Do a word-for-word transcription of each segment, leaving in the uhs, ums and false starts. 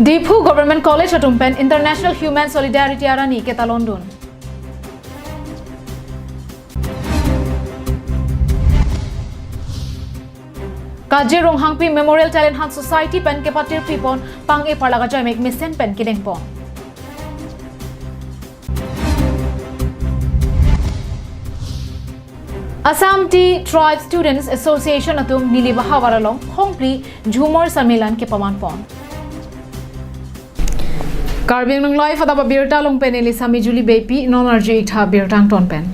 Diphu Government College atum pen International Human Solidarity Arani ketalondun. Kaje Ronghangpi Memorial Talent Hunt Society pen kepatir pipon pang-e parlak ajaimek mesen pen kedengpon. Assam Tea Tribe Students Association atum Nilip ahavar along Hongpli Jhumor Sammelan kepamanpon. Karbi Anglong Live adap abirta along pen neli Sami Julie Beypi, non arju-ik tha birta angton pen.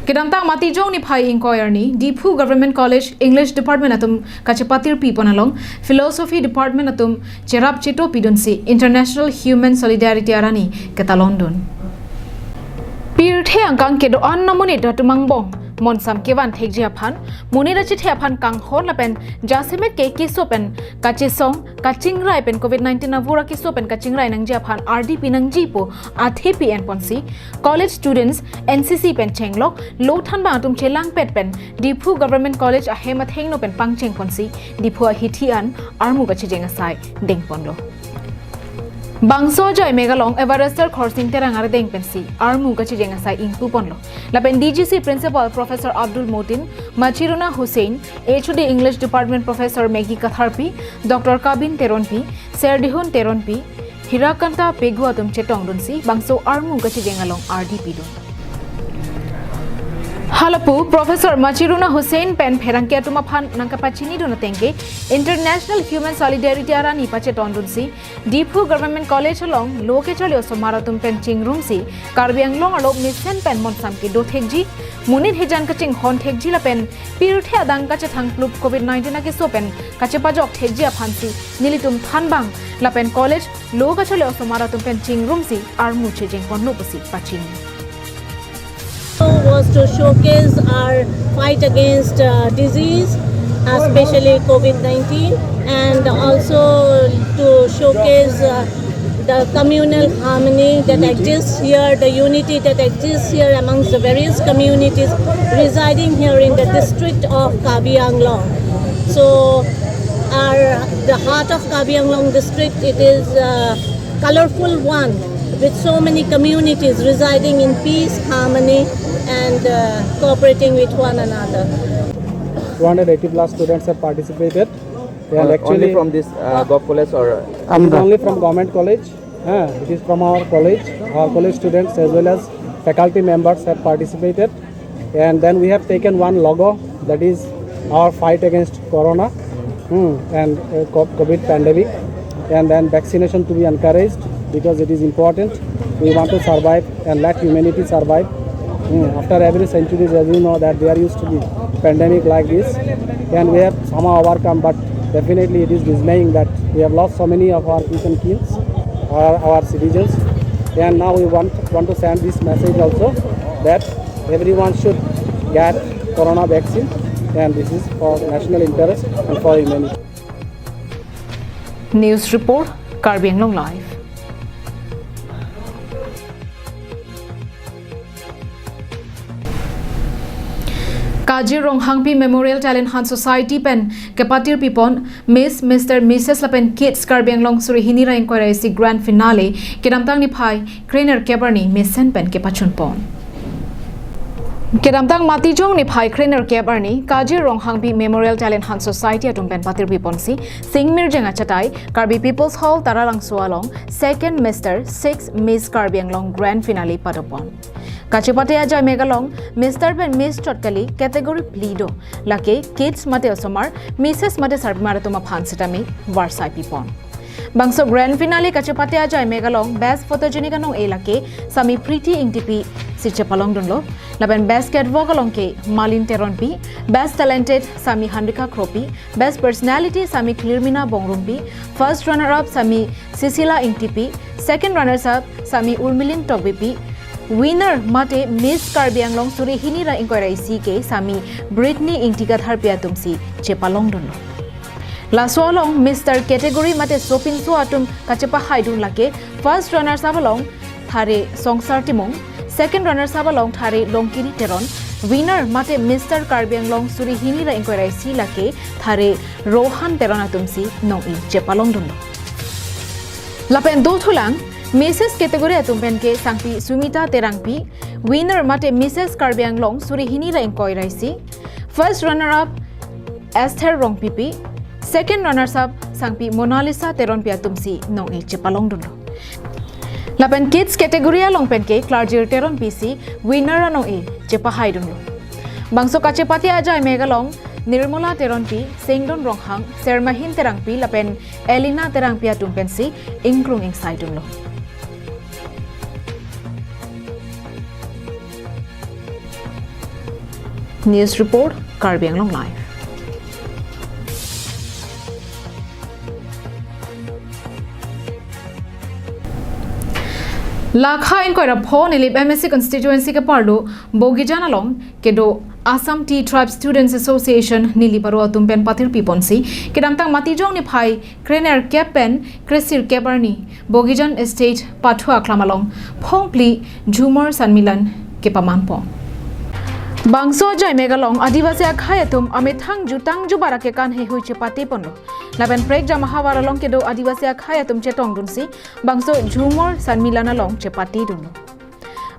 Kedamtang Matijong niphai ingkoi arni, Diphu Government College English Department atum kachepatir pipon along Philosophy Department atum cherap cheto pidunsi International Human Solidarity Arani ketalondun. Pirthe angkang kedo-an amonit atum angbong monsam kevan thekji aphan, monit achethe aphan kanghon lapen jasemet ke keso pen kachesong kachingrai pen Covid nineteen avur akeso pen kachingrai nangji aphan ardi pinangji pu athepi enponsi college students, N C C pen chenglok lo thanbang atum chelangpet pen Diphu Government College ahem athengno pen pangchengponsi Diphu ahithi an armu kachijeng asai dengponlo. Bangso ajaimek along Everester Khorsing Terang arideng pensi armu kachijeng asai ingpuponlo. Lapen D G C Principal Professor Abdul Motin, Machiruna Hussain, H O D English Department Professor Maggie Katharpi, Doctor Kabin Teronpi, Serdihun Teronpi, Hirakanta Pegu atum chetongdunsi bangso armu kachijeng along ardi pidun. Halapu Professor Machiruna Hussain pen pherangke atum aphan nangkapachinidun atengke International Human Solidarity Arani pachetondunsi Diphu Government College along lo kecharli osomar atum pen chingrumsi Karbi Anglong arlo mesen pen monsam kedo thekji, monit hijan kachinghon thekji lapen pirthe adang kachethang plup Covid nineteen akeso pen kachepajok thekji aphansi nelitum thanbang lapen college lo kacharli osomar atum pen chingrumsi armu chijengponlo pusi pachini. Was to showcase our fight against uh, disease, especially COVID nineteen, and also to showcase uh, the communal harmony that exists here, the unity that exists here amongst the various communities residing here in the district of Karbi Anglong. So, our, the heart of Karbi Anglong district, it is a colorful one with so many communities residing in peace, harmony, and uh, cooperating with one another. Two hundred eighty plus students have participated. And Uh, actually, only from this uh, Govt College or it is only from government college. Uh, it is from our college, our college students as well as faculty members have participated. And then we have taken one logo, that is our fight against corona hmm, and uh, co- COVID pandemic, and then vaccination to be encouraged because it is important. We want to survive and let humanity survive. Hmm, after every centuries, as you know, that there used to be pandemic like this, and we have somehow overcome. But definitely, it is dismaying that we have lost so many of our kith and kins, our, our citizens, and now we want want to send this message also that everyone should get corona vaccine, and this is for national interest and for humanity. News report, Karbi Anglong Live. Kaje Ronghangpi Memorial Talent Hunt Society pen kepatir pipon Miss, Mister, Missus lapen Kids Karbi Anglong suri hini ra ingkoi ra isi grand finale kedamtang niphai krenerkep arni mesen pen kepachunpon. Kedamtang Matijong niphai krenerkep arni Kaje Ronghangpi Memorial Talent Hunt Society atum pen patir piponsi Singmirjeng achatai Karbi People's Hall Taralangso along second Mister six Miss Karbi Anglong grand finale padopon. Kachepate ajaimek along Mister pen Miss chot kali category phli do, lake kids mate osomar, Missus mate sarpimar atum aphan sitame varsai pipon. Bangso grand finale kachepate ajaimek along best photogenic anong-e lake Sami Preeti Engtipi si chepalongdunlo. Lapen best catwalk along ke Malin Teronpi, best talented Sami Handika Kropi, best personality Sami Klirmina Bongrumpi, first runner up Sami Sisila Engtipi, second runners up Sami Urmilin Tokbipi, winner mate Miss Karbi Anglong suri hini ra ingkoi ra isi ke Sami Brittany Engti Katharpi atum si chepalongdunlo. Laso along Mister category mate sopinso atum kachepahaidun lake first runners up along Thare Songsar Timung, second runners up along Thare Longkiri Teron, winner mate Mister Karbi Anglong suri hini ra ingkoi ra isi lake Thare Rohan Teron atum si nong-i chepalongdunlo. Lapen dothulang, Missus category atum pen ke Sangpi Sumita Terangpi, winner mate Missus Karbi Anglong suri hini ra ingkoi ra isi, first runner up Esther Rongpipi, second runners up Sangpi Monalisa Teronpi atum si nong-e chepalongdunlo. Lapen kids category along pen ke Klarjir Teronpi si winner anong-e chepahaidunlo. Bangso kachepate ajai mek along Nirmala Teronpi, Sengdon Ronghang, Sermahin Terangpi lapen Elina Terangpi atum pensi ingkrung ingsaidunlo. News report, Karbi Anglong Live. Lakha ingkoi ra pho Nilip M A C constituency keparlo Bogijan along kedo Assam Tea Tribe Students Association Nilip aro atum pen patirpi ponsi kedamtang Matijong niphai krenerkep pen kresirkep arni Bogijan Estate Pathu Aklam along phongphli Jhumor Sanmilan kepaman pon. Bangso ajai mek along Adivasi akhai atum amethang jutang jubat akekan heihui chepate ponlo. Lapen prekjam ahavar along kedo Adivasi akhai atum chetongdunsi bangso Jhumor Sanmilan along chepatedunlo.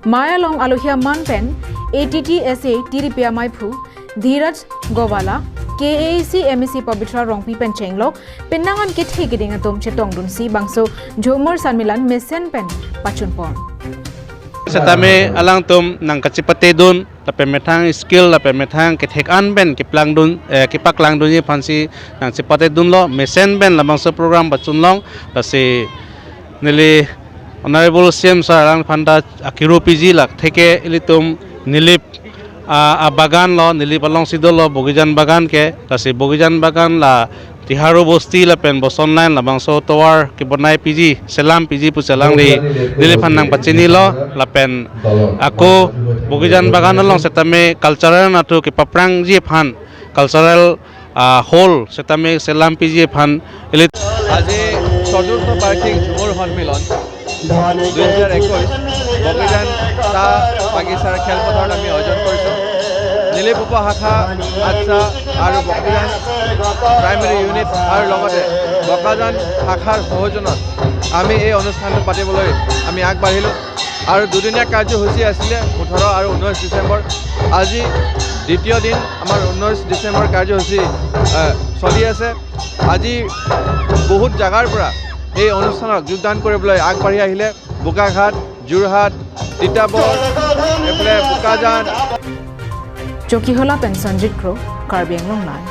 Mei along alohi aman pen A T T S A Tiripi amaiphu Dhiraj Gowala, K A A C M A C Pabitra Rongpi pen chenglok penang an kethe keding atum chetongdunsi bangso Jhumor Sanmilan mesen pen pachunpon. Setame alangtum nangkachepatedun lapen methang skill lapen methang kethek an pen keplangdun, eh, kepaklangdunji aphansi nangchepatedunlo, mesen pen labangso program pachunlong. Lasi neli Honorable C M sir alangphan ta akiru piji lak theke ilitum Nilip, ah, abagan lo, Nilip alongsi dolo Bogijan bagan ke, lasi Bogijan bagan la Tiharu Bosti lapen Boson Line labangso tovar kebonai piji, selam piji pu selam ri neliphan nangpachinilo, lapen ako Bogijan bagan along setame cultural nathu kepaprangji aphan cultural, ah, hall setame selam piji aphan ilit. আজি চতুৰ্থ বাৰ্ষিক ঝুমুৰ সন্মিলন দুই হাজাৰ একৈশ বগিজান চাহ বাগিচাৰ খেলপথাৰত আমি আয়োজন কৰিছোঁ। নিলিপ উপশাখা, আচ্ছা আৰু বগিজান প্ৰাইমেৰী ইউনিট আৰু লগতে বকাজান শাখাৰ সহযোগত আমি এই অনুষ্ঠানটো পাতিবলৈ আমি আগবাঢ়িলোঁ। আৰু দুদিনীয়া কাৰ্যসূচী আছিলে ওঠৰ আৰু ঊনৈছ ডিচেম্বৰ। আজি দ্বিতীয় দিন আমাৰ ঊনৈছ ডিচেম্বৰ কাৰ্যসূচী, আহ, চলি আছে। আজি বহুত জাগাৰ পৰা এই অনুষ্ঠানত যোগদান কৰিবলৈ আগবাঢ়ি আহিলে বোকাখাট, যোৰহাট, তিতাবৰ, এইফালে Bokajan. Chokihola pen Sanjit Kro, Karbi Anglong Live.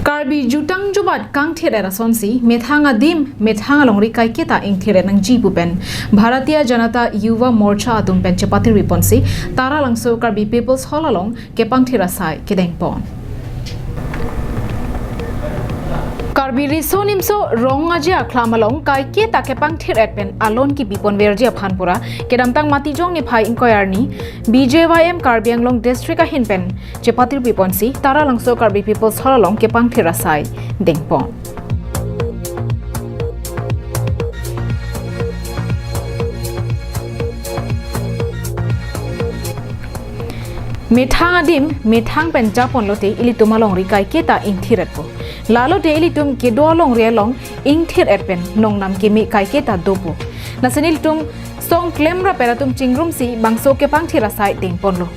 Karbi jutang jubat kangthir-et asonsi methang adim methang alongri kaiketa ingthir-et nangji pu pen Bharatiya Janata Yuva Morcha atum pen chepatirpi ponsi Taralangso Karbi People's Hall along kepangthir asai kedengpon. Karbi Riso Nimso Rong Aje Akhlam along kaiketa kepangthir-et pen alon kipi ponverji aphan pura kedamtang Matijong niphai ingkoi arni B J Y M Karbi Anglong District ahin pen chepatirpi ponsi Taralangso Karbi People's Hall along kepangthir asai dengpon. Methang adim methang pen japonlote ilitum alongri kaiketa ingthir-etpo. Lalote ilitum kedo alongri along ingthir-et pen nongnam keme kaiketa dopo. Lasi nelitum song klemrap-et atum chingrumsi bangso kepangthir asai dengponlo.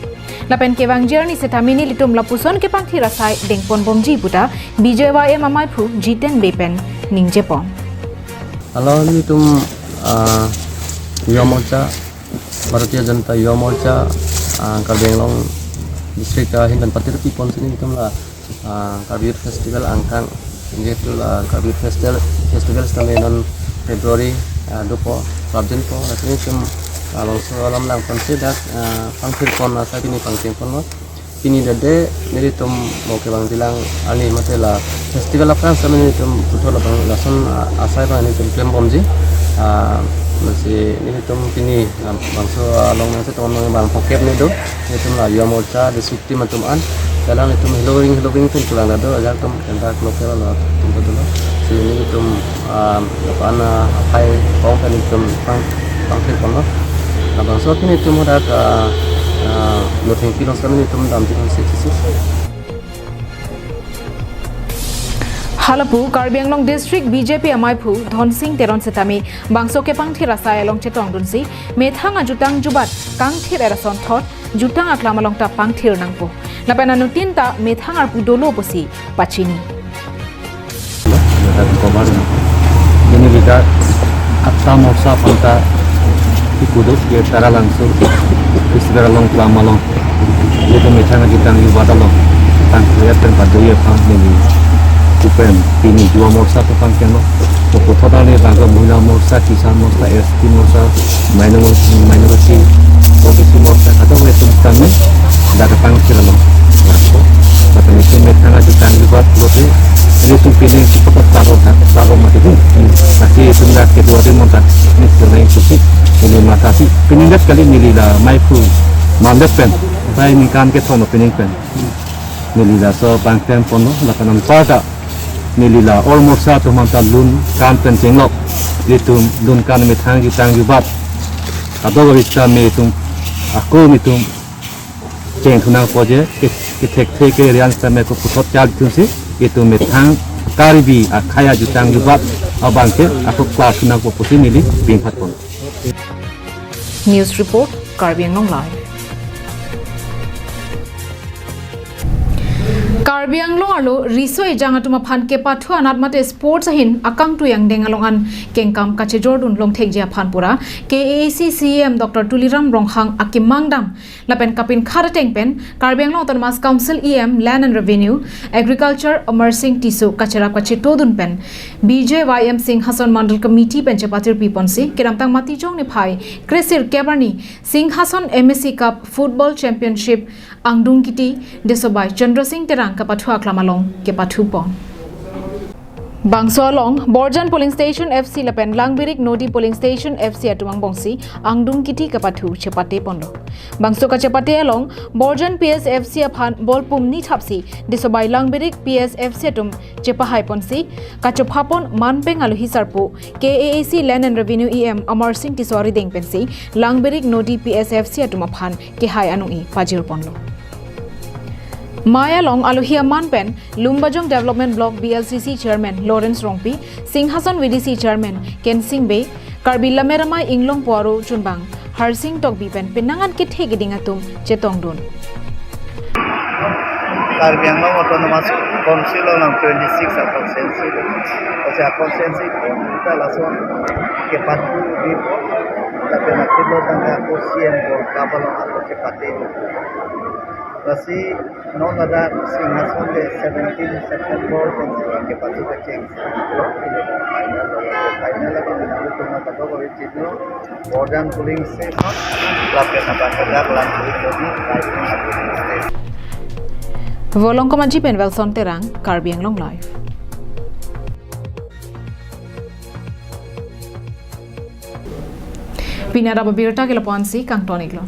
Lapen kevangji arni setame nelitum lapuson kepangthir asai dengponbomji puta B J Y M amaiphu Jiten Bey pen ningjepon. Hello, nelitum, ah, Yuva Morcha, Bharatiya Janata Yuva Morcha, ah, Karbi Anglong District ahin pen patirpi ponsi nelitum la ah, Karbi Youth Festival angkang, jehetu la Karbi Youth Festival, Festival setame non February, ah, dopo, prapjinpo, lasi nelitum, ah, bangso alam nangponsi dak, ah, pangthirpon asai pini pangchengponlo. Pini dade nelitum mo kevangjilang arni mate la festival aphrang setame nelitum puthot labang lason, ah, asai abang nelitum klembomji. Ah, lasi nelitum pini, ah, bangso along nangchetong abang phongkep ni do. Nelitum la Yuva Morcha, the team atum an, dalang itum heloving heloving pen kelang lado, ajak atum enta klok ke la atum kedo lo. Si nelitum, ah, apan, ah, aphai kong pen itum pang, pangthirponlo. Labangso pini itum hadak, ah, ah, nothengpi along setame itum damji ponsi chisi. Halapu Karbi Anglong District B J P amaiphu Dhonsing Teron setame bangso kepangthir asai along chetongdunsi methang ajutang jubat kangthir erason thot jutang aklam along ta pangthir nangpo. Lapen anuttin ta methang arpu dolo pusi pachini. Neli ta atta morsa aphanta ikudo ke Taralangso festival along klam along. Ilitum methang ajutang jubat along tang kaya pen pado-i aphan neli kupen pini juwa morsa pen pangkenglo. Puthot arni bangke mohila morsa, kisan morsa, S T morsa, minor-, minority, O B C morsa, kadokave atum tame dak pangthir along. Lapen isi methang ajutang jubat lote, ilitum pini si kotak taro, taro mati dun. Lasi itum dak kedua di monta, ni tunai susi, ini matasi. Pini dak kali neli la maiphu mandet pen, sai ningkan kethom pini pen. Neli laso pangklem ponlo, lapen anparta neli la or morsa atum aphanta lun kan pen chenglok. Ilitum lun kan methang jutang jubat. Kadokave sitame itum ako itum chengthu nangpo je, ke, kethekthe kerian sitame ako puthot charli thunsi, itum methang Karbi akhei ajutang jubat abangke ako klarthu nangpo pusi neli pingphat pon. News report, Karbi Anglong Live. Karbi Anglong arlo riso ejang atum aphan kepathu anat mate sports ahin akangtui angdeng along an kengkam kachejordun longthekji aphan pura K A A C C E M Doctor Tuliram Ronghang akemang dam lapen kapinkhat ateng pen Karbi Anglong Autonomous Council E M Land and Revenue, Agriculture Amarsing Tisso kacherap kachetodun pen B J Y M Singhason Mandal Committee pen chepatirpi ponsi kedamtang Matijong niphai kresir kebarni Singhason M A C Cup Football Championship angdung kiti Desobai Chandra Singh Terang kepathu aklam along kepathu pon. Bangso along Borjan Polling Station F C lapen Langbirik Nodi Polling Station F C atum angbongsi angdung kiti kepathu chepate ponlo. Bangso kachepate along Borjan P S F C aphan bol pumni thapsi Desobai Langbirik P S F C atum chepahai ponsi kachopha pon manpeng alohi sarpo K A A C Land and Revenue E M Amarsing Tisso arideng pensi Langbirik Nodi P S F C atum aphan kehai anung-i pajir ponlo. Mei along alohi aman pen Lumbajong Development Block B L C C Chairman Lawrence Rongpi, Singhason V D C Chairman Kensing Bey, Karbi Lammet Amei Inglongpo Aro Chunbang Harsing Tokbi pen penang an kethe keding atum chetongdun. Karbi Anglong Autonomous Council along twenty-six a constituency. Kasi a constituency atum ta lason kepathu dipo, lapen akilo tangka ako C M Gold Cup along ako kepate. Lasi non ladak Singhason ke seventeen September pensi kepathu kecheng. Final, final lagi menang itu mata bawa itu. Borjan Polling Station, lapen abang ke dak Langbirik Nodi, Langbirik Polling Station. Volongkom Aji pen Welson Terang, Karbi Anglong Live. Pini adap abirta ke lapu-ansi kangton-iklo.